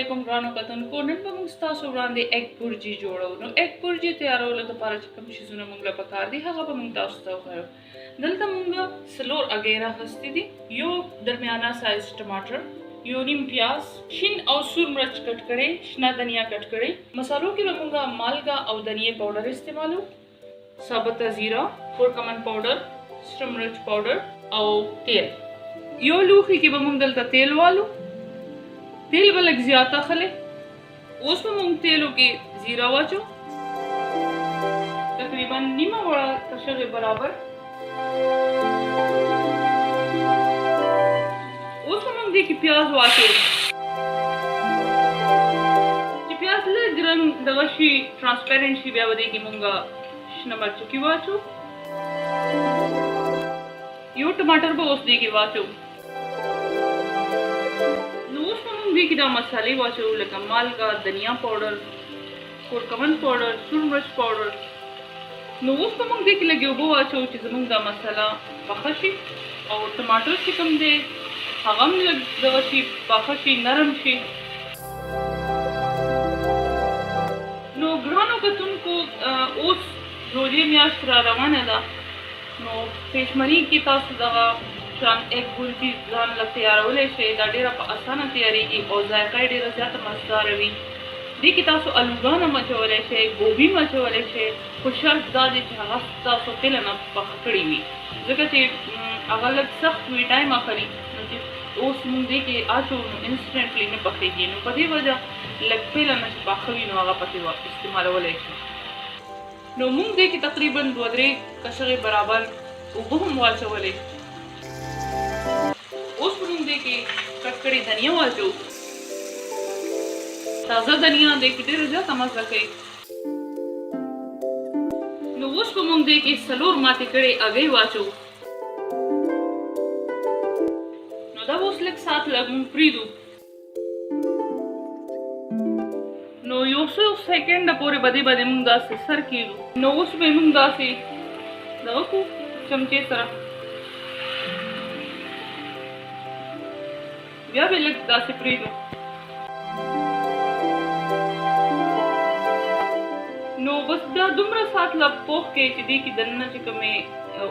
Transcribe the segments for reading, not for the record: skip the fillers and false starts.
علیکم ګرانو کتونکو، نن به موږ ستاسو وړاندې اګ بورجي جوړو. نو اګ بورجي تیارولو لپاره چې کوم شیزونه موږ له پکار دي، هغه به موږ تاسو ته وښیو. دلته موږ څلور اګۍ راخیستې دي، یو درمیانه سایز ټماټر، یو نیم پیاز، شین او سور مرچ کټ کړی، شنه دنیا کټ کړی. مسالو کې به موږ مالګه او دنیې پاوډر استعمالو، ثابته زیره، کورکمن پاوډر، سره مرچ پاوډر او تیل. یو لوښي کې به موږ دلته تیل والو. تیل به لږ زیات اخلي. اوس به موږ تیلو کې زیره واچو، تقریبا نیمه وړه کشغې برابر. اوس به موږ دې کې پیاز واچو. چې پیاز لږ رنګ دغه شي، ټرانسپیرنټ شي، بیا به دې کې موږ شنه مرچکي واچو. یو ټماټر به اوس دې کې واچو. نو اوس به موږ دې کې دا مسالې واچو، لکه مالګه، دنیا پاوډر، کورکمن پاوډر، سور مرچ پاوډر. نو اوس به موږ دې کې لږې اوبه واچو چې زموږ دا مساله پخه شي او ټماټر چې کوم دی هغه هم لږ دغه شي، پاخه شي، نرم شي. نو ګرانو کتونکو، اوس روژې میاشت را روانه ده، نو پېشمني کې تاسو دغه شان اګ بورجي ځان له تیارولی شئ. دا ډېره په اسانه تیاریږي او ذایقه یې ډېره زیاته مزداره وي. دې کې تاسو الوګان هم اچولی شئ، ګوبي هم اچولی شئ، خو شرط دا دی چې هغه تاسو پهله نه پخه کړي وي، ځکه چې هغه لږ سخت وي، ټایم اخلي. نو چې اوس موږ دې کې اچو نو انسټنټلی نه پخېږي، نو په دې وجه لږ پهله نه چې پاخه وي نو هغه پکې استعمالولی شو. نو موږ دې کې تقریبا دوه درې کشغې برابر اوبه هم واچولې. اوس به موږ دې کې کټ کړې دنیا واچو. تازه دنیا دې کې ډېره زیاته مزه کوي. نو اوس به موږ دې کې څلور ماتې کړې هګۍ واچو. نو دا اوس لږ ساعت لږ موږ پرېږدو. نو یو څو سیکنډه پورې به دې باندې موږ داسې سر کېږو. نو اوس به موږ داسې دغه کړو چمچې سره، بیا به لږ داسې پرېږدو. نو بس دا دومره ساعت لا پوخ کې چې دې کې دننه چې کومې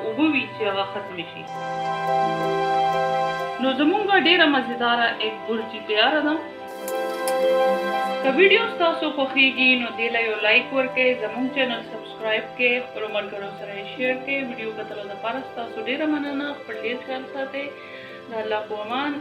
اوبه وي چې هغه ختمې شي. نو زمونږ ډیره مزیداره اګ بورجي تیاره ده. که ویډیو ستاسو خوښیږي نو دې له یو لایک ورکړئ، زمونږ چینل سبسکرایب کړئ، خپلو ملګرو سره یې شیر کړئ. ویډیو کتلو لپاره ستاسو ډیره مننه. خپل ډیر خیال ساتئ. د الله په امان.